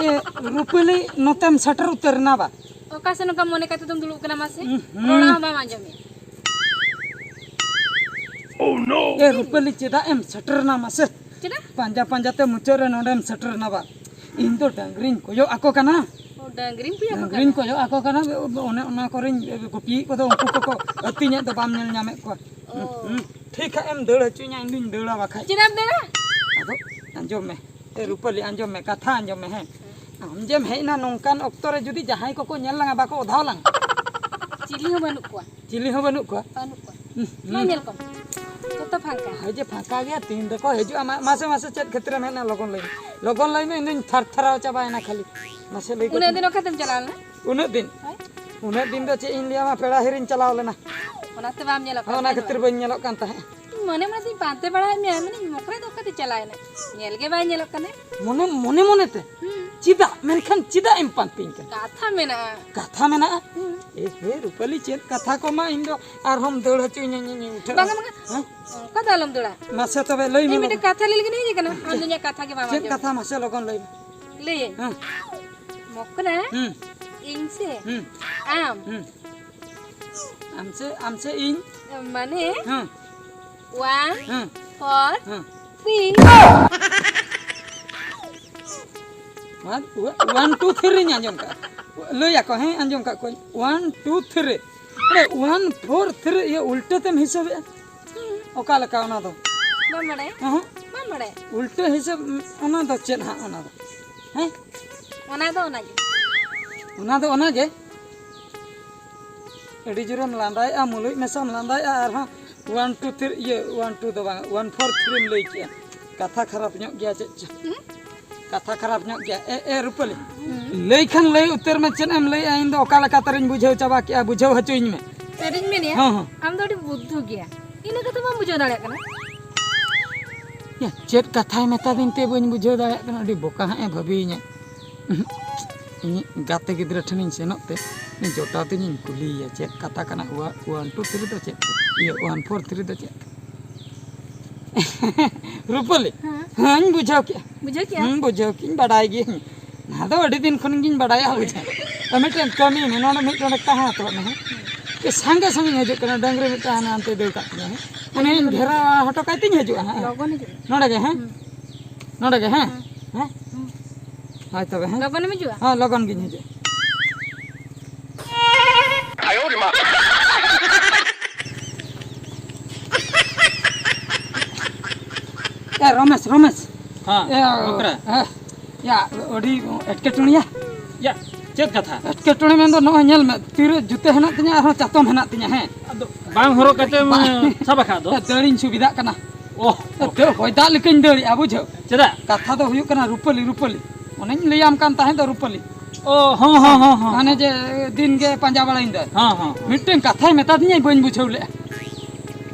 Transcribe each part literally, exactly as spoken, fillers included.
ᱮ, ᱨᱩᱯᱟᱹᱞᱤ, ᱱᱚᱛᱮᱢ ᱥᱮᱴᱮᱨ ᱩᱛᱟᱹᱨ ᱮᱱᱟ ᱵᱟ? ᱚᱠᱟ ᱥᱮᱫ ᱱᱚᱝᱠᱟ ᱢᱚᱱᱮ ᱠᱟᱛᱮ ᱫᱚᱢ ᱫᱩᱲᱩᱵ ᱠᱟᱱᱟ ᱢᱟᱥᱮ? ᱦᱩᱸ, ᱦᱩᱸ᱾ ᱨᱚᱲ ᱦᱚᱸ ᱵᱟᱢ ᱟᱸᱡᱚᱢᱮᱫ᱾ ᱮ, ᱨᱩᱯᱟᱹᱞᱤ, ᱪᱮᱫᱟᱜ ᱮᱢ ᱥᱮᱴᱮᱨ ᱮᱱᱟ ᱢᱟᱥᱮ? ᱪᱮᱫᱟᱜ? ᱯᱟᱸᱡᱟ ᱯᱟᱸᱡᱟ ᱛᱮ ᱢᱩᱪᱟᱹᱫ ᱨᱮ ᱱᱚᱰᱮᱢ ᱥᱮᱴᱮᱨ ᱮᱱᱟ ᱵᱟ? ᱤᱧ ᱫᱚ ᱰᱟᱝᱨᱤᱧ ᱠᱚᱭᱚᱜ ᱟᱠᱚ ᱠᱟᱱᱟ᱾ ᱚ, ᱰᱟᱝᱨᱤᱢ ᱠᱚᱭᱚᱜ ᱟᱠᱚ ᱰᱟᱝᱨᱤᱧ ᱠᱟᱱᱟ? ᱠᱚᱭᱚᱜ ᱟᱠᱚ ᱠᱟᱱᱟ, ᱚᱱᱮ ᱚᱱᱟ ᱠᱚᱨᱮᱧ ᱜᱩᱯᱤᱭᱮᱫ ᱠᱚᱫᱚ, ᱩᱱᱠᱩ ᱠᱚᱠᱚ ᱟᱹᱛᱤᱧᱮᱫ ᱫᱚ ᱵᱟᱢ ᱧᱮᱞ ᱧᱟᱢᱮᱫ ᱠᱚᱣᱟ᱾ ᱚ᱾ ᱦᱩᱸ, ᱦᱩᱸ᱾ ᱴᱷᱤᱠ ᱦᱟᱸᱜ ᱮᱢ ᱫᱟᱹᱲ ᱦᱚᱪᱚᱧᱟ, ᱤᱧ ᱫᱩᱧ ᱫᱟᱹᱲᱟ ᱵᱟᱠᱷᱟᱡ᱾ ᱪᱮᱫᱟᱜ ᱮᱢ ᱫᱟᱹᱲᱟ? ᱟᱫᱚ ᱟᱸᱡᱚᱢ ᱢᱮ, ᱮ ᱨᱩᱯᱟᱹᱞᱤ, ᱟᱸᱡᱚᱢ ᱢᱮ, ᱠᱟᱛᱷᱟ ᱟᱸᱡᱚᱢ ᱢᱮ, ᱦᱮᱸ᱾ ᱟᱢ ᱡᱮᱢ ᱦᱮᱡ ᱮᱱᱟ ᱱᱚᱝᱠᱟᱱ ᱚᱠᱛᱚ ᱨᱮ, ᱡᱩᱫᱤ ᱡᱟᱦᱟᱸᱭ ᱠᱚᱠᱚ ᱧᱮᱞ ᱞᱟᱝᱟ, ᱵᱟᱠᱚ ᱚᱫᱷᱟᱣ ᱞᱟᱝᱟ? ᱪᱤᱞᱤ ᱦᱚᱸ ᱵᱟᱹᱱᱩᱜ ᱠᱚᱣᱟ᱾ ᱪᱤᱞᱤ ᱦᱚᱸ ᱵᱟᱹᱱᱩᱜ ᱠᱚᱣᱟ? ᱵᱟᱹᱱᱩᱜ ᱠᱚᱣᱟ᱾ ᱦᱩᱸ, ᱢᱟ ᱦᱩᱸ᱾ ᱧᱮᱞ ᱠᱚᱢ, ᱡᱚᱛᱚ ᱯᱷᱟᱸᱠᱟ᱾ ᱦᱳᱭ ᱡᱮ ᱯᱷᱟᱸᱠᱟ ᱜᱮᱭᱟ, ᱛᱤᱱ ᱨᱮᱠᱚ ᱦᱤᱡᱩᱜᱼᱟ? ᱢᱟ-, ᱢᱟᱥᱮ, ᱢᱟᱥᱮ, ᱪᱮᱫ ᱠᱷᱟᱹᱛᱤᱨ ᱮᱢ ᱦᱮᱡ ᱮᱱᱟ? ᱞᱚᱜᱚᱱ ᱞᱟᱹᱭ ᱢᱮ, ᱞᱚᱜᱚᱱ ᱞᱟᱹᱭ ᱢᱮ, ᱤᱧ ᱫᱩᱧ ᱛᱷᱟᱨ ᱛᱷᱟᱨᱟᱣ ᱪᱟᱵᱟᱭᱮᱱᱟ ᱠᱷᱟᱹᱞᱤ᱾ ᱢᱟᱥᱮ ᱞᱟᱹᱭ ᱩᱱᱟᱹᱜ ᱠᱟᱛᱮ᱾ ᱫᱤᱱ ᱚᱠᱟ ᱛᱮᱢ ᱪᱟᱞᱟᱣ ᱞᱮᱱᱟ? ᱩᱱᱟᱹᱜ ᱫᱤᱱ? ᱦᱳᱭ᱾ ᱩᱱᱟᱹᱜ ᱫᱤᱱ ᱫᱚ ᱪᱮᱫ ᱤᱧ ᱞᱟᱹᱭᱟᱢᱟ, ᱯᱮᱲᱟ ᱦᱤᱨᱤᱧ ᱪᱟᱞᱟᱣ ᱞᱮᱱᱟ᱾ ᱚᱱᱟᱛᱮ ᱵᱟᱢ ᱧᱮᱞᱚᱜ ᱦᱳᱭ, ᱠᱟᱱ ᱚᱱᱟ ᱛᱟᱦᱮᱸᱫ ᱠᱷᱟᱹᱛᱤᱨ ᱵᱟᱝ? ᱵᱟᱹᱧ ᱧᱮᱞᱚᱜ ᱠᱟᱱ ᱛᱟᱦᱮᱸᱫ᱾ ᱢᱚᱱᱮ ᱢᱚᱱᱮ ᱛᱤᱧ ᱯᱟᱱᱛᱮ ᱵᱟᱲᱟᱭᱮᱫ ᱢᱮᱭᱟ, ᱢᱮᱱᱟᱹᱧ ᱢᱚᱠᱚᱭ ᱫᱚ ᱚᱠᱟᱛᱮ ᱪᱟᱞᱟᱣ ᱮᱱᱟ, ᱧᱮᱞ ᱜᱮ ᱵᱟᱭ ᱧᱮᱞᱚᱜ ᱠᱟᱱᱟ᱾ ᱢᱚᱱᱮ, ᱢᱚᱱᱮ ᱢᱚᱱᱮ ᱛᱮ? ᱦᱩᱸ᱾ ᱪᱮᱫᱟᱜ? ᱢᱮᱱᱠᱷᱟᱱ ᱪᱮᱫᱟᱜ ᱮᱢ ᱯᱟᱱᱛᱮᱧ ᱠᱟᱱᱟ? ᱠᱟᱛᱷᱟ ᱢᱮᱱᱟᱜᱼᱟ᱾ ᱠᱟᱛᱷᱟ ᱢᱮᱱᱟᱜᱼᱟ? ᱦᱩᱸ᱾ ᱮ ᱦᱮ ᱨᱩᱯᱟᱹᱞᱤ, ᱪᱮᱫ ᱠᱟᱛᱷᱟ ᱠᱚᱢᱟ, ᱤᱧ ᱫᱚ ᱟᱨᱦᱚᱸᱢ ᱫᱟᱹᱲ ᱦᱚᱪᱚᱧᱟ, ᱤᱧ, ᱤᱧ ᱩᱴᱷᱟᱹᱜᱼᱟ᱾ ᱵᱟᱝᱟ, ᱵᱟᱝᱟ᱾ ᱦᱮᱸ? ᱚᱱᱠᱟ ᱫᱚ ᱟᱞᱚᱢ ᱫᱟᱹᱲᱟ᱾ ᱢᱟᱥᱮ ᱛᱚᱵᱮ ᱞᱟᱹᱭ ᱤᱧ ᱢᱮ ᱢᱤᱫᱴᱮᱱ ᱞᱚᱜᱚᱱ᱾ ᱠᱟᱛᱷᱟ ᱞᱟᱹᱭ ᱞᱟᱹᱜᱤᱫ ᱤᱧ ᱦᱮᱡ ᱟᱠᱟᱱᱟ, ᱟᱢ ᱫᱚ ᱤᱧᱟᱹᱜ ᱠᱟᱛᱷᱟ ᱜᱮ ᱵᱟᱢ ᱪᱮᱫ ᱟᱸᱡᱚᱢ᱾ ᱠᱟᱛᱷᱟ? ᱢᱟᱥᱮ ᱞᱚᱜᱚᱱ ᱞᱟᱹᱭ ᱢᱮ᱾ ᱞᱟᱹᱭᱟᱹᱧ᱾ ᱦᱮᱸ᱾ ᱢᱚᱠᱚᱱᱟ, ᱦᱩᱸ᱾ ᱤᱧ ᱥᱮ ᱦᱩᱸ᱾ ᱟᱢ᱾ ᱦᱩᱸ᱾ ᱟᱢ ᱥᱮ, ᱟᱢ ᱥᱮ ᱤᱧ? ᱢᱟᱱᱮ, ᱦᱮᱸ᱾ One, ᱦᱮᱸ᱾ Four, ᱦᱮᱸ᱾ Three. One, one, two, three ᱧ ᱟᱸᱡᱚᱢ ᱠᱟᱜᱼᱟ᱾ ᱞᱟᱹᱭ ᱟᱠᱚ, ᱦᱮᱸ, ᱟᱸᱡᱚᱢ ᱠᱟᱜ ᱠᱚᱣᱟᱧ᱾ One, two, three. ᱟᱨᱮ, one, four, three, ᱤᱭᱟᱹ, ᱩᱞᱴᱟᱹ ᱛᱮᱢ ᱦᱤᱥᱟᱹᱵᱮᱜᱼᱟ᱾ ᱚᱠᱟ ᱞᱮᱠᱟ ᱚᱱᱟ ᱫᱚ? ᱵᱟᱢ ᱵᱟᱲᱟᱭᱟ? ᱚᱦᱚᱸ᱾ ᱵᱟᱢ ᱵᱟᱲᱟᱭᱟ? ᱩᱞᱴᱟᱹ ᱦᱤᱥᱟᱹᱵ, ᱚᱱᱟ ᱫᱚ ᱪᱮᱫ ᱦᱟᱸᱜ ᱚᱱᱟ ᱫᱚ? ᱦᱮᱸ? ᱚᱱᱟ ᱫᱚ ᱚᱱᱟ ᱜᱮ᱾ ᱚᱱᱟ ᱫᱚ ᱚᱱᱟ ᱜᱮ? ᱟᱹᱰᱤ ᱡᱳᱨᱮᱢ ᱞᱟᱸᱫᱟᱭᱮᱜᱼᱟ, ᱢᱩᱞᱩᱡ ᱢᱮᱥᱟᱢ ᱞᱟᱸᱫᱟᱭᱮᱜᱼᱟ, ᱟᱨᱦᱚᱸ one, two, three, ᱤᱭᱟᱹ, one, two ᱫᱚ ᱵᱟᱝ, one, four, three ᱮᱢ ᱞᱟᱹᱭ ᱠᱮᱜᱼᱟ᱾ ᱠᱟᱛᱷᱟ ᱠᱷᱟᱨᱟᱯ ᱧᱚᱜ ᱜᱮᱭᱟ ᱪᱮᱫ ᱪᱚ᱾ ᱦᱩᱸ? ᱠᱟᱛᱷᱟ ᱠᱷᱟᱨᱟᱯ ᱧᱚᱜ ᱜᱮᱭᱟ᱾ ᱮ, ᱮ, ᱨᱩᱯᱟᱹᱞᱤ, ᱦᱩᱸ᱾ ᱞᱟᱹᱭ ᱠᱷᱟᱱ ᱞᱟᱹᱭ ᱩᱛᱟᱹᱨ ᱢᱮ, ᱪᱮᱫ ᱮᱢ ᱞᱟᱹᱭᱮᱜᱼᱟ? ᱤᱧ ᱫᱚ ᱚᱠᱟ ᱞᱮᱠᱟ ᱛᱮᱨᱮᱧ ᱵᱩᱡᱷᱟᱹᱣ ᱪᱟᱵᱟ ᱠᱮᱜᱼᱟ, ᱵᱩᱡᱷᱟᱹᱣ ᱦᱚᱪᱚᱧ ᱢᱮ᱾ ᱪᱮᱫ ᱤᱧ ᱢᱮᱱᱮᱜᱼᱟ? ᱦᱚᱸ, ᱦᱚᱸ᱾ ᱟᱢ ᱫᱚ ᱟᱹᱰᱤ ᱵᱩᱫᱽᱫᱷᱩ ᱜᱮᱭᱟ, ᱤᱱᱟᱹ ᱠᱟᱛᱷᱟ ᱵᱟᱢ ᱵᱩᱡᱷᱟᱹᱣ ᱫᱟᱲᱮᱭᱟᱜ ᱠᱟᱱᱟ᱾ ᱭᱟ, ᱪᱮᱫ ᱠᱟᱛᱷᱟᱭ ᱢᱮᱛᱟᱫᱤᱧ ᱛᱮ ᱵᱟᱹᱧ ᱵᱩᱡᱷᱟᱹᱣ ᱫᱟᱲᱮᱭᱟᱜ ᱠᱟᱱᱟ, ᱟᱹᱰᱤ ᱵᱚᱠᱟ ᱦᱟᱸᱜ ᱮ ᱵᱷᱟᱹᱵᱤᱭᱤᱧᱟ᱾ ᱩᱦᱩᱸ᱾ ᱤᱧᱤᱡ ᱜᱟᱛᱮ ᱜᱤᱫᱽᱨᱟᱹ ᱴᱷᱮᱱᱤᱧ ᱥᱮᱱᱚᱜ ᱛᱮ, ᱩᱱᱤ ᱡᱚᱴᱟᱣ ᱛᱤᱧᱤᱧ ᱠᱩᱞᱤᱭᱮᱭᱟ, "ᱪᱮᱫ ᱠᱟᱛᱷᱟ ᱠᱟᱱᱟ? ᱳᱣᱟ-, one two three ᱫᱚ ᱪᱮᱫ? ᱤᱭᱟᱹ, one four three ᱫᱚ ᱪᱮᱫ?" ᱨᱩᱯᱟᱹᱞᱤ? ᱦᱮᱸ᱾ ᱦᱮᱸᱧ ᱵᱩᱡᱷᱟᱹᱣ ᱠᱮᱜᱼᱟ᱾ ᱵᱩᱡᱷᱟᱹᱣ ᱠᱮᱜᱼᱟ? ᱦᱩᱸ, ᱵᱩᱡᱷᱟᱹᱣ ᱠᱮᱜᱼᱟᱹᱧ, ᱵᱟᱰᱟᱭ ᱜᱤᱭᱟᱹᱧ᱾ ᱚᱱᱟ ᱫᱚ ᱟᱹᱰᱤ ᱫᱤᱱ ᱠᱷᱚᱱ ᱜᱤᱧ ᱵᱟᱰᱟᱭᱟ, ᱵᱩᱡᱷᱟᱹᱣ᱾ ᱛᱚ, ᱢᱤᱫᱴᱮᱱ ᱠᱟᱹᱢᱤ ᱢᱮ, ᱱᱚᱰᱮ ᱢᱤᱫ ᱰᱚᱸᱰᱮᱠ ᱛᱟᱦᱮᱸ ᱦᱟᱛᱟᱲᱚᱜ ᱢᱮ, ᱦᱮᱸ? ᱠᱤ ᱥᱟᱸᱜᱮ ᱥᱟᱸᱜᱮᱧ ᱦᱤᱡᱩᱜ ᱠᱟᱱᱟ, ᱰᱟᱹᱝᱨᱤ ᱢᱤᱫᱴᱟᱝ ᱦᱟᱱᱮ ᱦᱟᱱᱛᱮ ᱫᱟᱹᱲ ᱠᱟᱜ ᱛᱤᱧᱟᱹ, ᱦᱮᱸ? ᱩᱱᱤᱧ ᱜᱷᱮᱨᱟᱣ ᱦᱚᱴᱚ ᱠᱟᱭ ᱛᱤᱧ ᱦᱤᱡᱩᱜᱼᱟ, ᱦᱮᱸ? ᱞᱚᱜᱚᱱ ᱦᱤᱡᱩᱜ ᱢᱮ᱾ ᱱᱚᱰᱮ ᱜᱮ, ᱦᱮᱸ? ᱦᱩᱸ᱾ ᱱᱚᱰᱮ ᱜᱮ, ᱦᱮᱸ? ᱦᱩᱸ᱾ ᱦᱮᱸ? ᱦᱩᱸ᱾ ᱦᱳᱭ ᱛᱚᱵᱮ, ᱦᱮᱸ? ᱞᱚᱜᱚᱱᱮᱢ ᱦᱤᱡᱩᱜᱼᱟ? ᱦᱮᱸ, ᱞᱚᱜᱚᱱ ᱜᱤᱧ ᱦᱤᱡᱩᱜᱼᱟ᱾ ᱮ, ᱨᱚᱢᱮᱥ, ᱨᱚᱢᱮᱥ᱾ ᱦᱮᱸ, ᱮ, ᱵᱟᱠᱷᱨᱟ᱾ ᱮ, ᱭᱟ, ᱟᱹᱰᱤ ᱮᱴᱠᱮᱴᱚᱬᱮᱭᱟ᱾ ᱭᱟ, ᱪᱮᱫ ᱠᱟᱛᱷᱟ? ᱮᱴᱠᱮᱴᱚᱬᱮ ᱢᱮᱱᱫᱚ ᱱᱚᱜᱼᱚᱭ ᱧᱮᱞ ᱢᱮ, ᱛᱤᱨᱮ ᱡᱩᱛᱟᱹ ᱦᱮᱱᱟᱜ ᱛᱤᱧᱟ, ᱟᱨᱦᱚᱸ ᱪᱟᱛᱚᱢ ᱦᱮᱱᱟᱜ ᱛᱤᱧᱟ, ᱦᱮᱸ᱾ ᱟᱫᱚ ᱵᱟᱝ ᱦᱚᱨᱚᱜ ᱠᱟᱛᱮᱢ ᱵᱟᱝ᱾ ᱥᱟᱵ ᱟᱠᱟᱫ ᱫᱚ? ᱫᱟᱹᱲᱤᱧ ᱥᱩᱵᱤᱫᱷᱟᱜ ᱠᱟᱱᱟ᱾ ᱚᱦ, ᱚᱦ᱾ ᱫᱟᱹᱲ ᱦᱚᱭ ᱫᱟᱜ ᱞᱮᱠᱟᱧ ᱫᱟᱹᱲᱮᱜᱼᱟ, ᱵᱩᱡᱷᱟᱹᱣ᱾ ᱪᱮᱫᱟᱜ? ᱠᱟᱛᱷᱟ ᱫᱚ ᱦᱩᱭᱩᱜ ᱠᱟᱱᱟ ᱨᱩᱯᱟᱹᱞᱤ, ᱨᱩᱯᱟᱹᱞᱤ᱾ ᱚᱱᱮᱧ ᱞᱟᱹᱭᱟᱢ ᱠᱟᱱ ᱛᱟᱦᱮᱸᱫ ᱫᱚ ᱨᱩᱯᱟᱹᱞᱤ᱾ ᱚ, ᱦᱚᱸ, ᱦᱚᱸ, ᱦᱚᱸ, ᱦᱚᱸ᱾ ᱢᱟᱱᱮ ᱡᱮ ᱫᱤᱱ ᱜᱮ ᱯᱟᱸᱡᱟ ᱵᱟᱲᱟᱧ ᱫᱚ᱾ ᱦᱚᱸ, ᱦᱚᱸ, ᱦᱚᱸ᱾ ᱢᱤᱫᱴᱮᱱ ᱠᱟᱛᱷᱟᱭ ᱢᱮᱛᱟ ᱫᱤᱧᱟᱭ, ᱵᱟᱹᱧ ᱵᱩᱡᱷᱟᱹᱣ ᱞᱮᱜᱼᱟ᱾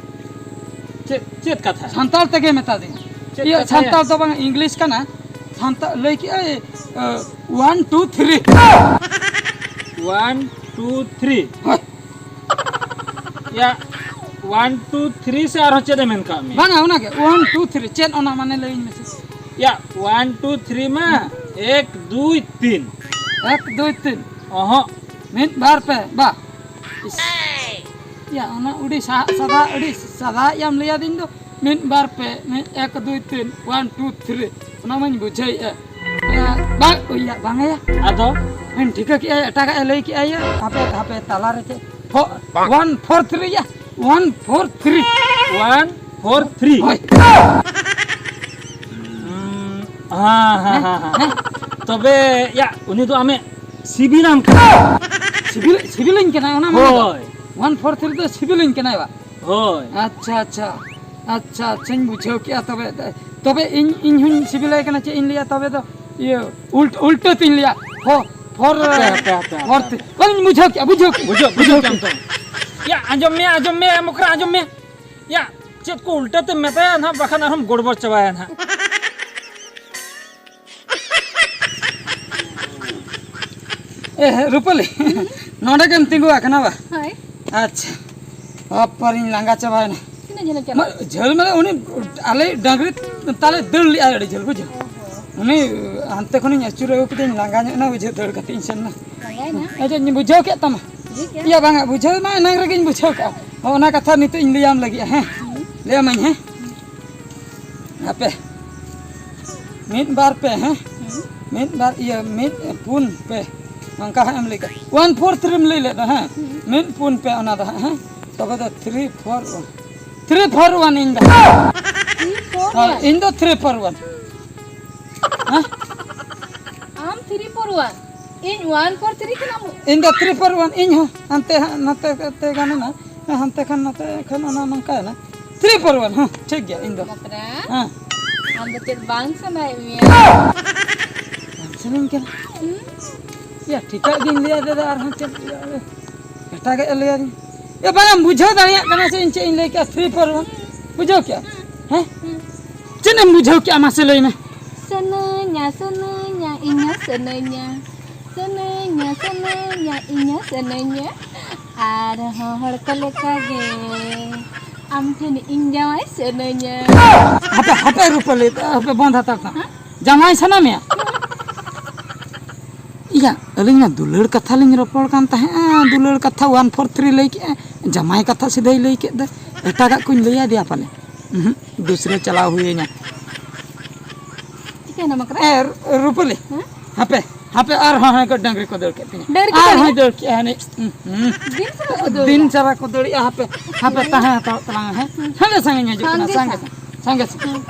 ᱪᱮᱫ, ᱪᱮᱫ ᱠᱟᱛᱷᱟ? ᱥᱟᱱᱛᱟᱲ ᱛᱮᱜᱮ ᱢᱮᱛᱟ ᱫᱤᱧᱟ᱾ ᱪᱮᱫ ᱤᱭᱟᱹ, ᱠᱟᱛᱷᱟᱭᱟ? ᱥᱟᱱᱛᱟᱲ ᱫᱚ ᱵᱟᱝ, ᱤᱝᱞᱤᱥ ᱠᱟᱱᱟ᱾ ᱥᱟᱱᱛᱟᱲ ᱞᱟᱹᱭ ᱠᱮᱜᱼᱟᱭ, ᱚ, one, two, three᱾ One, two, three᱾ ᱦᱳᱭ᱾ ᱭᱟ, one, two, three ᱥᱮ ᱟᱨᱦᱚᱸ ᱪᱮᱫ ᱮ ᱢᱮᱱ ᱠᱟᱜ ᱢᱮᱭᱟ? ᱵᱟᱝᱟ, ᱚᱱᱟᱜᱮ, one, two, three᱾ ᱪᱮᱫ ᱚᱱᱟ ᱢᱟᱱᱮ ᱞᱟᱹᱭᱟᱹᱧ ᱢᱮᱥᱮ᱾ ᱭᱟ, one, two, three ᱢᱟ ᱮᱠ, ᱫᱩᱭ, ᱛᱤᱱ᱾ ᱮᱠ, ᱫᱩᱭ, ᱛᱤᱱ᱾ ᱚᱦᱚᱸ᱾ ᱢᱤᱫ, ᱵᱟᱨ, ᱯᱮ, ᱵᱟ᱾ ᱤᱥ᱾ ᱭᱟ, ᱚᱱᱟ ᱟᱹᱰᱤ ᱥᱟ-, ᱥᱟᱫᱟ, ᱟᱹᱰᱤ ᱥᱟᱫᱟ ᱭᱟᱢ ᱞᱟᱹᱭᱟᱫᱤᱧ ᱫᱚ᱾ ᱢᱤᱫ, ᱵᱟᱨ, ᱯᱮ, ᱢᱤᱫ, ᱮᱠ, ᱫᱩᱭ, ᱛᱤᱱ, one, two, three᱾ ᱚᱱᱟ ᱢᱟᱧ ᱵᱩᱡᱷᱟᱹᱣᱮᱫᱼᱟ᱾ ᱮ, ᱵᱟᱝ, ᱤᱭᱟᱹ, ᱵᱟᱝ ᱭᱟ᱾ ᱟᱫᱚ? ᱤᱧ ᱴᱷᱤᱠᱟᱹ ᱠᱮᱜᱼᱟ, ᱮᱴᱟᱜᱟᱜ ᱮ ᱞᱟᱹᱭ ᱠᱮᱜᱼᱟ, ᱭᱟ᱾ ᱦᱟᱯᱮ, ᱦᱟᱯᱮ, ᱛᱟᱞᱟᱨᱮ ᱪᱮᱫ? ᱯᱷᱚ-, one four three ᱭᱟ, one four three᱾ One four three᱾ ᱦᱳᱭ᱾ ᱦᱩᱸ, ᱦᱮᱸ, ᱦᱮᱸ, ᱦᱮᱸ, ᱦᱮᱸ᱾ ᱦᱮᱸ? ᱛᱚᱵᱮ, ᱭᱟ, ᱩᱱᱤ ᱫᱚ ᱟᱢᱮ ᱥᱤᱵᱤᱞᱟᱢ ᱠᱟᱱᱟ᱾ ᱥᱤᱵᱤᱞ, ᱥᱤᱵᱤᱞᱤᱧ ᱠᱟᱱᱟ, ᱚᱱᱟ ᱢᱟᱱᱮ ᱫᱚ ᱦᱳᱭ᱾ One four three ᱫᱚ ᱥᱤᱵᱤᱞᱤᱧ ᱠᱟᱱᱟᱭ ᱵᱟ? ᱦᱳᱭ᱾ ᱟᱪᱪᱷᱟ, ᱟᱪᱪᱷᱟ᱾ ᱟᱪᱪᱷᱟ, ᱟᱪᱪᱷᱟᱧ ᱵᱩᱡᱷᱟᱹᱣ ᱠᱮᱜᱼᱟ ᱛᱚᱵᱮ᱾ ᱛᱚᱵᱮ ᱤᱧ, ᱤᱧ ᱦᱚᱧ ᱥᱤᱵᱤᱞᱟᱭ ᱠᱟᱱᱟ, ᱪᱮᱫ ᱤᱧ ᱞᱟᱹᱭᱟ ᱛᱚᱵᱮ ᱫᱚ? ᱤᱭᱟᱹ, ᱩᱞᱴ-, ᱩᱞᱴᱟᱹ ᱛᱤᱧ ᱞᱟᱹᱭᱟ᱾ ᱦᱚ-, ᱦᱚᱨ-, ᱦᱟᱯᱮ, ᱦᱟᱯᱮ, ᱦᱟᱯᱮ, ᱦᱚᱨ ᱦᱟᱯᱮ᱾ ᱛᱤ-, ᱵᱟᱹᱧ ᱵᱩᱡᱷᱟᱹᱣ ᱠᱮᱜᱼᱟ, ᱵᱩᱡᱷᱟᱹᱣ ᱠᱮᱜᱼᱟ᱾ ᱵᱩᱡᱷᱟᱹᱣ, ᱵᱩᱡᱷᱟᱹᱣ ᱵᱩᱡᱷᱟᱹᱣ ᱠᱮᱜᱼᱟ᱾ ᱠᱮᱜᱼᱟᱢ ᱛᱚ᱾ ᱭᱟ, ᱟᱸᱡᱚᱢ ᱢᱮ, ᱟᱸᱡᱚᱢ ᱢᱮ, ᱢᱚᱠᱨᱟ, ᱟᱸᱡᱚᱢ ᱢᱮ᱾ ᱭᱟ, ᱪᱮᱫ ᱠᱚ ᱩᱞᱴᱟᱹ ᱛᱮᱢ ᱢᱮᱛᱟᱭᱟ ᱱᱟᱦᱟᱜ, ᱵᱟᱠᱷᱟᱱ ᱟᱨᱦᱚᱸᱢ ᱜᱚᱲᱵᱚᱲ ᱪᱟᱵᱟᱭᱟ ᱱᱟᱦᱟᱜ᱾ ᱮ, ᱨᱩᱯᱟᱹᱞᱤ, ᱱᱚᱰᱮ ᱜᱮᱢ ᱛᱤᱸᱜᱩ ᱟᱠᱟᱱᱟ ᱵᱟ? ᱦᱳᱭ᱾ ᱟᱪᱪᱷᱟ, ᱵᱟᱯᱟᱨᱤᱧ ᱞᱟᱸᱜᱟ ᱪᱟᱵᱟᱭᱮᱱᱟ᱾ ᱛᱤᱱᱟᱹᱜ ᱡᱷᱟᱹᱞᱮᱢ ᱪᱟᱞᱟᱜᱼᱟ? ᱢᱟ, ᱡᱷᱟᱹᱞ ᱢᱟᱱᱮ ᱩᱱᱤ ᱟᱞᱮ ᱰᱟᱝᱨᱤ ᱛᱟᱞᱮ ᱫᱟᱹᱲ ᱞᱮᱜᱼᱟᱭ ᱟᱹᱰᱤ ᱡᱷᱟᱹᱞ, ᱵᱩᱡᱷᱟᱹᱣ? ᱚ ᱦᱚᱸ᱾ ᱩᱱᱤ ᱦᱟᱱᱛᱮ ᱠᱷᱚᱱᱤᱧ ᱟᱹᱪᱩᱨ ᱟᱹᱜᱩ ᱠᱮᱫᱮᱧ, ᱞᱟᱸᱜᱟ ᱧᱚᱜ ᱮᱱᱟ, ᱵᱩᱡᱷᱟᱹᱣ ᱫᱟᱹᱲ ᱠᱟᱛᱮ ᱤᱧ ᱥᱮᱱ ᱮᱱᱟ᱾ ᱞᱟᱸᱜᱟᱭᱮᱱᱟ? ᱟᱪᱪᱷᱟ, ᱤᱧ ᱵᱩᱡᱷᱟᱹᱣ ᱠᱮᱫ ᱛᱟᱢᱟ᱾ ᱵᱩᱡᱷᱟᱹᱣ ᱠᱮᱫᱟ? ᱤᱭᱟᱹ, ᱵᱟᱝᱟ, ᱵᱩᱡᱷᱟᱹᱣ ᱢᱟ ᱮᱱᱟᱝ ᱨᱮᱜᱮᱧ ᱵᱩᱡᱷᱟᱹᱣ ᱠᱟᱜᱼᱟ᱾ ᱦᱚᱸ, ᱚᱱᱟ ᱠᱟᱛᱷᱟ ᱱᱤᱛᱚᱜ ᱤᱧ ᱞᱟᱹᱭᱟᱢ ᱞᱟᱹᱜᱤᱫ, ᱦᱮᱸ? ᱦᱩᱸ᱾ ᱞᱟᱹᱭᱟᱢᱟᱹᱧ, ᱦᱮᱸ? ᱦᱟᱯᱮ᱾ ᱢᱤᱫ, ᱵᱟᱨ, ᱯᱮ, ᱦᱮᱸ? ᱦᱩᱸ᱾ ᱢᱤᱫ, ᱵᱟᱨ, ᱤᱭᱟᱹ, ᱢᱤᱫ, ᱯᱩᱱ, ᱯᱮ᱾ ᱱᱚᱝᱠᱟ ᱦᱟᱸᱜ ᱮᱢ ᱞᱟᱹᱭ ᱠᱟᱜᱼᱟ᱾ ᱚᱣᱟᱱ ᱯᱷᱳᱨ ᱛᱷᱨᱤᱢ ᱞᱟᱹᱭ ᱞᱮᱫ ᱫᱚ, ᱦᱮᱸ? ᱦᱩᱸ᱾ ᱢᱤᱫ, ᱯᱩᱱ, ᱯᱮ, ᱚᱱᱟ ᱫᱚ ᱦᱟᱸᱜ, ᱦᱮᱸ? ᱛᱚᱵᱮ ᱫᱚ three four one. Three four one ᱤᱧ ᱫᱚ᱾ ᱛᱷᱨᱤ ᱯᱷᱳᱨ ᱦᱳᱭ, ᱚᱣᱟᱱ? ᱤᱧ ᱫᱚ ᱛᱷᱨᱤ ᱯᱷᱳᱨ ᱚᱣᱟᱱ᱾ ᱦᱮᱸ? ᱟᱢ ᱛᱷᱨᱤ ᱯᱷᱳᱨ ᱚᱣᱟᱱ, ᱤᱧ ᱚᱣᱟᱱ ᱯᱷᱳᱨ ᱛᱷᱨᱤ ᱠᱟᱱᱟᱢ᱾ ᱤᱧ ᱫᱚ ᱛᱷᱨᱤ ᱯᱷᱳᱨ ᱚᱣᱟᱱ, ᱤᱧ ᱦᱚᱸ ᱦᱟᱱᱛᱮ ᱦᱟᱸᱜ ᱱᱟᱛᱮ ᱠᱟᱛᱮ ᱜᱟᱱ ᱮᱱᱟ᱾ ᱦᱮᱸ, ᱦᱟᱱᱛᱮ ᱠᱷᱟᱱ ᱱᱟᱛᱮ ᱠᱷᱟᱱ ᱚᱱᱟ ᱱᱚᱝᱠᱟᱭᱮᱱᱟ᱾ ᱛᱷᱨᱤ ᱯᱷᱳᱨ ᱚᱣᱟᱱ, ᱦᱮᱸ, ᱴᱷᱤᱠ ᱜᱮᱭᱟ, ᱤᱧ ᱫᱚ᱾ ᱵᱟᱯᱨᱟ, ᱦᱮᱸ᱾ ᱟᱢ ᱫᱚ ᱪᱮᱫ ᱵᱟᱝ ᱥᱟᱱᱟᱭᱮᱫ ᱢᱮᱭᱟ? ᱵᱟᱝ ᱥᱟᱱᱟᱧ ᱠᱟᱱᱟ᱾ ᱦᱩᱸ? ᱭᱟ, ᱴᱷᱤᱠᱟᱹᱜ ᱜᱤᱧ ᱞᱟᱹᱭ ᱟᱫᱮ ᱫᱚ, ᱟᱨᱦᱚᱸ ᱪᱮᱫ ᱮᱴᱟᱜᱟᱜ ᱮ ᱞᱟᱹᱭ ᱟᱫᱤᱧᱟ᱾ ᱭᱟ, ᱵᱟᱝ ᱮᱢ ᱵᱩᱡᱷᱟᱹᱣ ᱫᱟᱲᱮᱭᱟᱜ ᱠᱟᱱᱟ ᱥᱮ ᱤᱧ ᱪᱮᱫ ᱤᱧ ᱞᱟᱹᱭ ᱠᱮᱜᱼᱟ? Three four one. ᱵᱩᱡᱷᱟᱹᱣ ᱠᱮᱜᱼᱟ? ᱦᱮᱸ? ᱦᱩᱸ᱾ ᱪᱮᱫ ᱮᱢ ᱵᱩᱡᱷᱟᱹᱣ ᱠᱮᱜᱼᱟ, ᱢᱟᱥᱮ ᱞᱟᱹᱭ ᱢᱮ? ᱥᱟᱹᱱᱟᱹᱧᱟ, ᱥᱟᱹᱱᱟᱹᱧᱟ, ᱤᱧ ᱦᱚᱸ ᱥᱟᱹᱱᱟᱹᱧᱟ᱾ ᱥᱟᱹᱱᱟᱹᱧᱟ, ᱥᱟᱹᱱᱟᱹᱧᱟ, ᱤᱧ ᱦᱚᱸ ᱥᱟᱹᱱᱟᱹᱧᱟ᱾ ᱟᱨᱦᱚᱸ ᱦᱚᱲ ᱠᱚ ᱞᱮᱠᱟ ᱜᱮ ᱟᱢ ᱴᱷᱮᱱ ᱤᱧ ᱡᱟᱶᱟᱭ ᱥᱟᱹᱱᱟᱹᱧᱟ᱾ ᱦᱟᱯᱮ, ᱦᱟᱯᱮ ᱨᱩᱯᱟᱹᱞᱤ, ᱦᱟᱯᱮ ᱵᱚᱱᱫᱷ ᱦᱟᱛᱟᱲ ᱛᱟᱢ᱾ ᱦᱮᱸ? ᱡᱟᱶᱟᱭ ᱥᱟᱱᱟ ᱢᱮᱭᱟ? ᱤᱭᱟ, ᱟᱹᱞᱤᱧ ᱢᱟ ᱫᱩᱞᱟᱹᱲ ᱠᱟᱛᱷᱟ ᱞᱤᱧ ᱨᱚᱯᱚᱲ ᱠᱟᱱ ᱛᱟᱦᱮᱸᱜᱼᱟ, ᱫᱩᱞᱟᱹᱲ ᱠᱟᱛᱷᱟ ᱚᱣᱟᱱ ᱯᱷᱳᱨ ᱛᱷᱨᱤ ᱞᱟᱹᱭ ᱠᱮᱜᱼᱟ, ᱡᱟᱢᱟᱭ ᱠᱟᱛᱷᱟ ᱥᱤᱫᱷᱟᱹᱭ ᱞᱟᱹᱭ ᱠᱮᱫ ᱫᱚ᱾ ᱮᱴᱟᱜᱟᱜ ᱠᱚᱧ ᱞᱟᱹᱭ ᱟᱫᱮᱭᱟ ᱯᱟᱞᱮ? ᱩᱦᱩᱸ, ᱫᱩᱥᱨᱟᱹ ᱪᱟᱞᱟᱣ ᱦᱩᱭ ᱟᱹᱧᱟ᱾ ᱪᱤᱠᱟᱹᱭᱮᱱᱟ ᱢᱟᱠᱨᱟ? ᱮ, ᱨᱩ-, ᱨᱩᱯᱟᱹᱞᱤ, ᱦᱮᱸ? ᱦᱟᱯᱮ, ᱦᱟᱯᱮ, ᱟᱨᱦᱚᱸ ᱦᱟᱱᱮ ᱠᱚ ᱰᱟᱹᱝᱨᱤ ᱠᱚ ᱫᱟᱹᱲ ᱠᱮᱫ ᱛᱤᱧᱟ᱾ ᱰᱟᱹᱝᱨᱤ ᱠᱚ ᱫᱟᱹᱲ ᱟᱨᱦᱚᱸᱭ ᱮᱫᱟ? ᱫᱟᱹᱲ ᱠᱮᱜᱼᱟ ᱦᱟᱱᱮ, ᱩᱸ, ᱦᱩᱸ᱾ ᱫᱤᱱ ᱥᱟᱨᱟ ᱠᱚ ᱫᱟᱹᱲ ᱫᱤᱱ ᱮᱫᱟ? ᱥᱟᱨᱟ ᱠᱚ ᱫᱟᱹᱲ ᱮᱜᱼᱟ, ᱦᱟᱯᱮ, ᱦᱟᱯᱮ, ᱛᱟᱦᱮᱸ ᱦᱟᱛᱟᱲᱚᱜ ᱛᱟᱞᱟᱝ ᱢᱮ, ᱦᱮᱸ? ᱦᱩᱸ᱾ ᱥᱟᱸᱜᱮ ᱥᱟᱸᱜᱮᱧ ᱦᱤᱡᱩᱜ ᱠᱟᱱᱟ, ᱥᱟᱸᱜᱮ ᱥᱟᱸᱜᱮ ᱥᱟ-, ᱥᱟᱸᱜᱮ ᱥᱟᱸᱜᱮ᱾ ᱦᱩᱸ᱾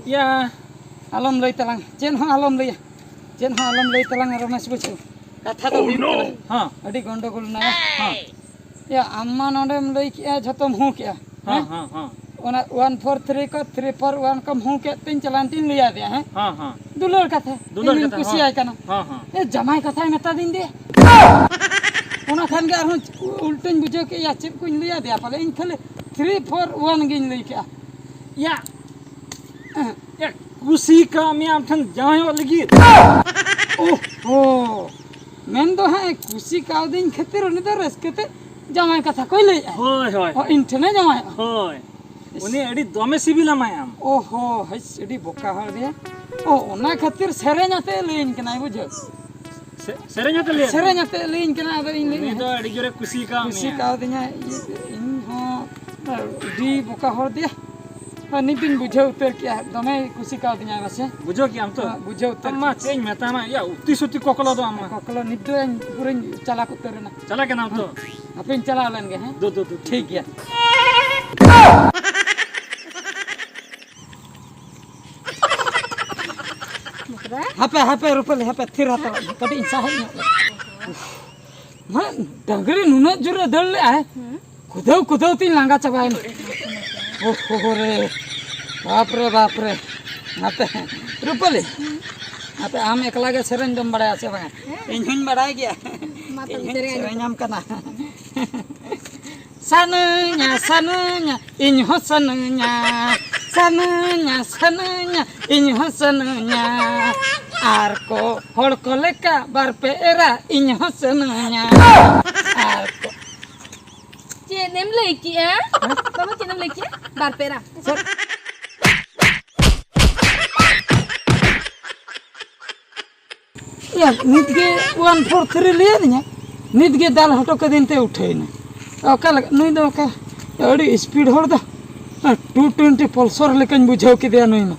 ᱭᱟ, ᱟᱞᱚᱢ ᱞᱟᱹᱭ ᱛᱟᱞᱟᱝ, ᱪᱮᱫ ᱦᱚᱸ ᱟᱞᱚᱢ ᱞᱟᱹᱭᱟ, ᱪᱮᱫ ᱦᱚᱸ ᱟᱞᱚᱢ ᱞᱟᱹᱭ ᱛᱟᱞᱟᱝᱟ ᱨᱚᱢᱮᱥ ᱵᱩᱡᱷᱟᱹᱣ᱾ ᱠᱟᱛᱷᱟ ᱫᱚ ᱦᱩᱭᱩᱜ ᱠᱟᱱᱟ, ᱦᱚᱸ᱾ ᱟᱹᱰᱤ ᱜᱚᱱᱰᱚᱜᱳᱞ ᱱᱟᱭᱟ, ᱦᱚᱸ᱾ ᱭᱟ, ᱟᱢ ᱢᱟ ᱱᱚᱰᱮᱢ ᱞᱟᱹᱭ ᱠᱮᱜᱼᱟ, ᱡᱷᱚᱛᱚᱢ ᱦᱩᱸ ᱠᱮᱜᱼᱟ, ᱦᱚᱸ, ᱦᱮᱸ? ᱦᱚᱸ, ᱦᱚᱸ᱾ ᱚᱱᱟ ᱚᱣᱟᱱ ᱯᱷᱳᱨ ᱛᱷᱨᱤ ᱠᱚ, ᱛᱷᱨᱤ ᱯᱷᱳᱨ ᱚᱣᱟᱱ ᱠᱚᱢ ᱦᱩᱸ ᱠᱮᱫ ᱛᱤᱧ ᱪᱟᱞᱟᱣᱮᱱ ᱛᱤᱧ ᱞᱟᱹᱭ ᱟᱫᱮᱭᱟ, ᱦᱮᱸ? ᱦᱚᱸ, ᱦᱚᱸ᱾ ᱫᱩᱞᱟᱹᱲ ᱠᱟᱛᱷᱟ, ᱫᱩᱞᱟᱹᱲ ᱤᱧᱤᱧ ᱠᱟᱛᱷᱟ, ᱦᱚᱸ᱾ ᱠᱩᱥᱤᱭᱟᱭ ᱠᱟᱱᱟ᱾ ᱦᱚᱸ, ᱦᱚᱸ᱾ ᱮ, ᱡᱟᱢᱟᱭ ᱠᱟᱛᱷᱟᱭ ᱢᱮᱛᱟ ᱫᱤᱧ ᱫᱮ᱾ ᱚᱱᱟ ᱠᱷᱟᱱ ᱜᱮ ᱟᱨᱦᱚᱸ ᱩᱞᱴᱟᱹᱧ ᱵᱩᱡᱷᱟᱹᱣ ᱠᱮᱫ, ᱭᱟ, ᱪᱮᱫ ᱠᱚᱧ ᱞᱟᱹᱭ ᱟᱫᱮᱭᱟ ᱯᱟᱞᱮ, ᱤᱧ ᱠᱷᱟᱹᱞᱤ ᱛᱷᱨᱤ ᱯᱷᱳᱨ ᱚᱣᱟᱱ ᱜᱤᱧ ᱞᱟᱹᱭ ᱠᱮᱜᱼᱟ᱾ ᱭᱟ, ᱮ, ᱠᱩᱥᱤ ᱠᱟᱜ ᱢᱮᱭᱟ ᱟᱢ ᱴᱷᱮᱱ ᱡᱟᱶᱟᱭᱚᱜ ᱞᱟᱹᱜᱤᱫ᱾ ᱳᱦᱳ, ᱢᱮᱱ ᱫᱚ ᱦᱟᱸᱜ ᱮ ᱠᱩᱥᱤ ᱠᱟᱣᱫᱤᱧ ᱠᱷᱟᱹᱛᱤᱨ ᱩᱱᱤ ᱫᱚ ᱨᱟᱹᱥᱠᱟᱹ ᱛᱮ ᱡᱟᱶᱟᱭ ᱠᱟᱛᱷᱟ ᱠᱚᱭ ᱞᱟᱹᱭᱮᱫᱼᱟ᱾ ᱦᱳᱭ, ᱦᱳᱭ᱾ ᱚ, ᱤᱧ ᱴᱷᱮᱱᱮ ᱡᱟᱶᱟᱭᱚᱜᱼᱟ᱾ ᱦᱳᱭ᱾ ᱩᱱᱤ ᱟᱹᱰᱤ ᱫᱚᱢᱮ ᱥᱤᱵᱤᱞᱟᱢᱟᱭ ᱟᱢ᱾ ᱚ ᱦᱚ, ᱦᱟᱹᱭ, ᱟᱹᱰᱤ ᱵᱚᱠᱟ ᱦᱚᱲ ᱜᱮ᱾ ᱚ, ᱚᱱᱟ ᱠᱷᱟᱹᱛᱤᱨ ᱥᱮᱨᱮᱧ ᱟᱛᱮ ᱞᱟᱹᱭᱟᱹᱧ ᱠᱟᱱᱟᱭ, ᱵᱩᱡᱷᱟᱹᱣ᱾ ᱥᱮ-, ᱥᱮᱨᱮᱧ ᱟᱛᱮ ᱞᱟᱹᱭ? ᱥᱮᱨᱮᱧ ᱟᱛᱮ ᱞᱟᱹᱭᱟᱹᱧ ᱠᱟᱱᱟ, ᱟᱫᱚ ᱤᱧ ᱞᱟᱹᱭ ᱩᱱᱤ ᱫᱚ ᱟᱹᱰᱤ ᱡᱳᱨᱮ ᱠᱩᱥᱤ ᱠᱟᱣ ᱠᱩᱥᱤ ᱢᱮᱭᱟ᱾ ᱠᱟᱣᱫᱤᱧᱟ᱾ ᱤᱧ ᱦᱚᱸ ᱟᱹᱰᱤ ᱵᱚᱠᱟ ᱦᱚᱲ ᱫᱮᱭᱟ᱾ ᱟᱨ ᱱᱤᱛ ᱫᱚᱧ ᱵᱩᱡᱷᱟᱹᱣ ᱩᱛᱟᱹᱨ ᱠᱮᱜᱼᱟ, ᱫᱚᱢᱮ ᱠᱩᱥᱤ ᱠᱟᱣᱫᱤᱧᱟ ᱢᱟᱥᱮ᱾ ᱵᱩᱡᱷᱟᱹᱣ ᱠᱮᱜᱼᱟᱢ ᱛᱚ? ᱦᱮᱸ, ᱵᱩᱡᱷᱟᱹᱣ ᱩᱛᱟᱹᱨ ᱟᱢ ᱢᱟ ᱠᱮᱜᱼᱟ᱾ ᱪᱮᱫ ᱤᱧ ᱢᱮᱛᱟᱢᱟ, ᱭᱟ, ᱩᱛᱤ ᱥᱩᱛᱤ ᱠᱚᱠᱞᱚ ᱫᱚ ᱟᱢ ᱢᱟ᱾ ᱠᱚᱠᱞᱚ ᱱᱤᱛ ᱫᱚ ᱤᱧ ᱯᱩᱨᱟᱹᱧ ᱪᱟᱞᱟᱠ ᱩᱛᱟᱹᱨ ᱮᱱᱟ᱾ ᱪᱟᱞᱟᱜ ᱠᱟᱱᱟᱢ ᱛᱚ? ᱦᱟᱯᱮᱧ ᱪᱟᱞᱟᱣ ᱞᱮᱱ ᱜᱮ, ᱦᱮᱸ? ᱫᱩ, ᱫᱩ, ᱫᱩ, ᱫᱩ᱾ ᱴᱷᱤᱠ ᱜᱮᱭᱟ᱾ ᱦᱟᱯᱮ, ᱦᱟᱯᱮ, ᱨᱩᱯᱟᱹᱞᱤ, ᱦᱟᱯᱮ, ᱛᱷᱤᱨ ᱦᱟᱛᱟᱲᱚᱜ ᱢᱮ᱾ ᱠᱟᱹᱴᱤᱡ ᱤᱧ ᱥᱟᱦᱮᱡ ᱧᱚᱜ ᱞᱮᱜᱮ᱾ ᱢᱟ, ᱰᱟᱹᱝᱨᱤ ᱱᱩᱱᱟᱹᱜ ᱡᱳᱨᱮ ᱫᱟᱹᱲ ᱞᱮᱜᱼᱟᱭ, ᱦᱩᱸ᱾ ᱠᱩᱫᱟᱹᱣ ᱠᱩᱫᱟᱹᱣ ᱛᱤᱧ ᱞᱟᱸᱜᱟ ᱪᱟᱵᱟᱭᱮᱱᱟ᱾ ᱳᱦᱳ ᱨᱮ, ᱵᱟᱯ ᱨᱮ, ᱵᱟᱯ ᱨᱮ᱾ ᱦᱟᱯᱮ, ᱨᱩᱯᱟᱹᱞᱤ, ᱦᱟᱯᱮ, ᱟᱢ ᱮᱠᱞᱟ ᱜᱮ ᱥᱮᱨᱮᱧ ᱫᱚᱢ ᱵᱟᱲᱟᱭᱟ ᱥᱮ ᱵᱟᱝᱟ? ᱦᱮᱸ᱾ ᱤᱧ ᱦᱚᱧ ᱵᱟᱲᱟᱭ ᱜᱮᱭᱟ᱾ ᱢᱟ ᱛᱚᱵᱮ ᱤᱧ ᱦᱚᱧ ᱥᱮᱨᱮᱧ ᱟᱸᱡᱚᱢ ᱥᱮᱨᱮᱧᱟᱢ ᱠᱟᱱᱟ᱾ ᱥᱟᱱᱟᱧᱟ, ᱥᱟᱱᱟᱧᱟ, ᱤᱧ ᱦᱚᱸ ᱥᱟᱱᱟᱧᱟ᱾ ᱥᱟᱱᱟᱧᱟ, ᱥᱟᱱᱟᱧᱟ, ᱤᱧ ᱦᱚᱸ ᱥᱟᱱᱟᱧᱟ᱾ ᱟᱨ ᱠᱚ ᱦᱚᱲ ᱠᱚ ᱞᱮᱠᱟ ᱵᱟᱨ ᱯᱮ ᱮᱨᱟ, ᱤᱧ ᱦᱚᱸ ᱥᱟᱱᱟᱧᱟ᱾ ᱟᱨ ᱠᱚ ᱪᱮᱫ ᱮᱢ ᱞᱟᱹᱭ ᱠᱮᱜᱼᱟ? ᱵᱟᱵᱟ, ᱪᱮᱫ ᱮᱢ ᱞᱟᱹᱭ ᱠᱮᱜᱼᱟ? ᱵᱟᱨ ᱯᱮ ᱮᱨᱟ᱾ ᱭᱟ, ᱱᱤᱛ ᱜᱮ ᱚᱣᱟᱱ ᱯᱷᱳᱨ ᱛᱷᱨᱤ ᱞᱟᱹᱭ ᱟᱹᱫᱤᱧᱟ, ᱱᱤᱛ ᱜᱮ ᱫᱟᱞ ᱦᱚᱴᱚ ᱠᱟᱹᱫᱤᱧ ᱛᱮ ᱩᱴᱷᱟᱹᱭᱮᱱᱟ᱾ ᱚᱠᱟ ᱞᱮᱠᱟ ᱱᱩᱭ ᱫᱚ, ᱚᱠᱟ ᱟᱹᱰᱤ ᱥᱯᱤᱰ ᱦᱚᱲ ᱫᱚ, ᱴᱩ ᱴᱩᱭᱮᱱᱴᱤ ᱯᱚᱞᱥᱚᱨ ᱞᱮᱠᱟᱧ ᱵᱩᱡᱷᱟᱹᱣ ᱠᱮᱫᱮᱭᱟ ᱱᱩᱭ ᱢᱟ᱾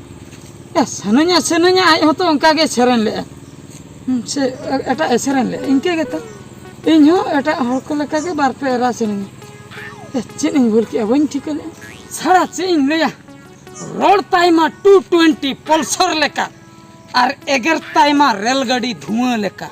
ᱭᱟ, ᱥᱟᱱᱟᱧᱟ, ᱥᱟᱱᱟᱧᱟ, ᱟᱡ ᱦᱚᱸᱛᱚ ᱚᱱᱠᱟ ᱜᱮ ᱥᱮᱨᱮᱧ ᱞᱮᱜᱼᱟ᱾ ᱦᱩᱸ, ᱥᱮ ᱮᱴᱟᱜ ᱮ ᱥᱮᱨᱮᱧ ᱞᱮᱜᱼᱟ, ᱤᱱᱠᱟᱹ ᱜᱮᱛᱚ᱾ ᱤᱧ ᱦᱚᱸ ᱮᱴᱟᱜ ᱦᱚᱲ ᱠᱚ ᱞᱮᱠᱟ ᱜᱮ ᱵᱟᱨ ᱯᱮ ᱮᱨᱟ ᱥᱮᱨᱮᱧ᱾ ᱭᱟ, ᱪᱮᱫ ᱤᱧ ᱵᱷᱩᱞ ᱠᱮᱜᱼᱟ, ᱵᱟᱹᱧ ᱴᱷᱤᱠᱟᱹ ᱞᱮᱜᱼᱟ᱾ ᱥᱟᱲᱟ ᱪᱮᱫ ᱤᱧ ᱞᱟᱹᱭᱟ, ᱨᱚᱲ ᱛᱟᱭ ᱢᱟ ᱴᱩ ᱴᱩᱭᱮᱱᱴᱤ ᱯᱚᱞᱥᱚᱨ ᱞᱮᱠᱟ᱾ ᱟᱨ ᱮᱜᱮᱨ ᱛᱟᱭ ᱢᱟ ᱨᱮᱞ ᱜᱟᱹᱰᱤ ᱫᱷᱩᱣᱟᱹ ᱞᱮᱠᱟ᱾